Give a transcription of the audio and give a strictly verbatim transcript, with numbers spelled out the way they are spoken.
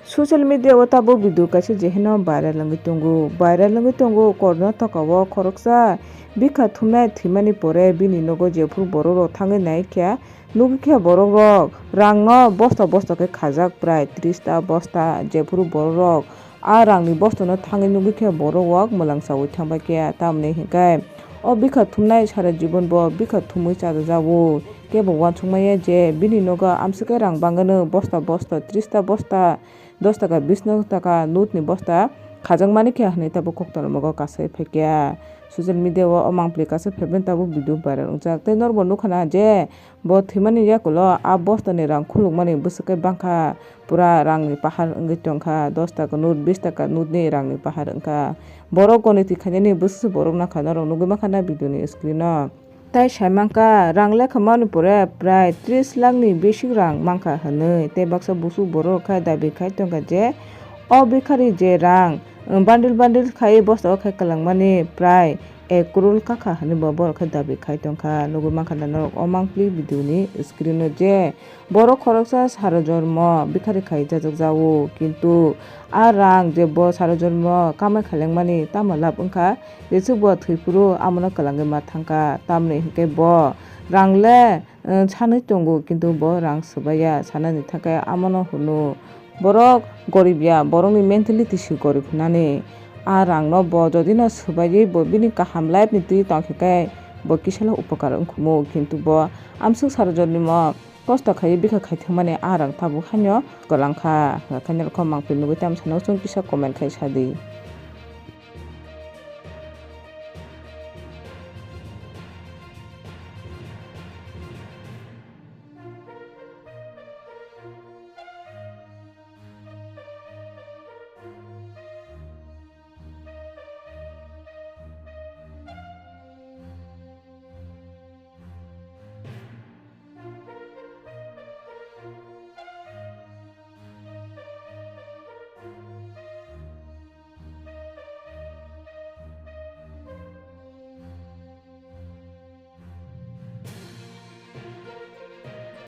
Social media o tabuk video kaisa jeheno viral wngwi tongo. Viral wngwi tongo Karnataka o khoroksa bikha thumnai thwimani pore bini nogo jephuru borok rok thangwi naikha, nugwi khe borok rok rangno bosta bosta khe khajak prai tris ta bosta, jephuru borok rok a rangni bostano thangwi nugwi khe borok rok mwlangsaui thangbai khe, tamni hinkhe o bikha thumnai sara jibon bo bikha thumwi chajajago. Kebo uansukmaya je bini nogo amswkhe rang bangano, bosta bosta tris ta bosta, dos taka, bis taka nutni bosta khajakmani khe hwnwi tabuk koktalmogo kasai phaikha. Social media o o mangpili kaisa phaibani tabuk video viral wngjak. Tei norokbo nukha na je bo thwimani yakulo a bostani rang khulukmani bwswk khe bangkha, pura rangni pahar wngwi tongkha, dos taka nut, bis taka nutni rangni pahar wngkha. Borok goni twi khainani bwswk borok nangkha, norok nugwi mankha na video ni screen o. Tai sai mankha, rang lekha mani pore prai tris lakh ni bising rang mankha hwnwi. Tei baksa busuk borok khe dabi khai tongkha je o bikhari je rang, um, bandil bandil khai bosta o khai kwlangmani prai ek crore kakha hwnwi bo borok khe dabi khai tongkha. Nugwi mankha na norok o mangpili video ni screen o je borok khoroksa saro jormo bikhari khai jajak jao, kintu a rang je bo saro jormo kamai khailangmani tamo lab wngkha. Jeswk bo thwiphuru amono kwlangwi ma thangkha, tamni hinkhe bo rang le, eh, sanwi tongo, kintu bo rang swbaiya, sanani thangkhe amono hwnwi. Borok gorib ya, borokni mentality se gorib hwnani. A rangno bo jodi no swbaiwi bo bini kaham life ni twi tongkhe khe bo kisalo upokar wngkhumu, kintu bo amswk saro jormo kosto khaiwi bikha khaithangmani a rang tabuk haino kwlangkha. Haikhe norokho mangpili nugwi tamo sanw chwng kisa comment khai sadi.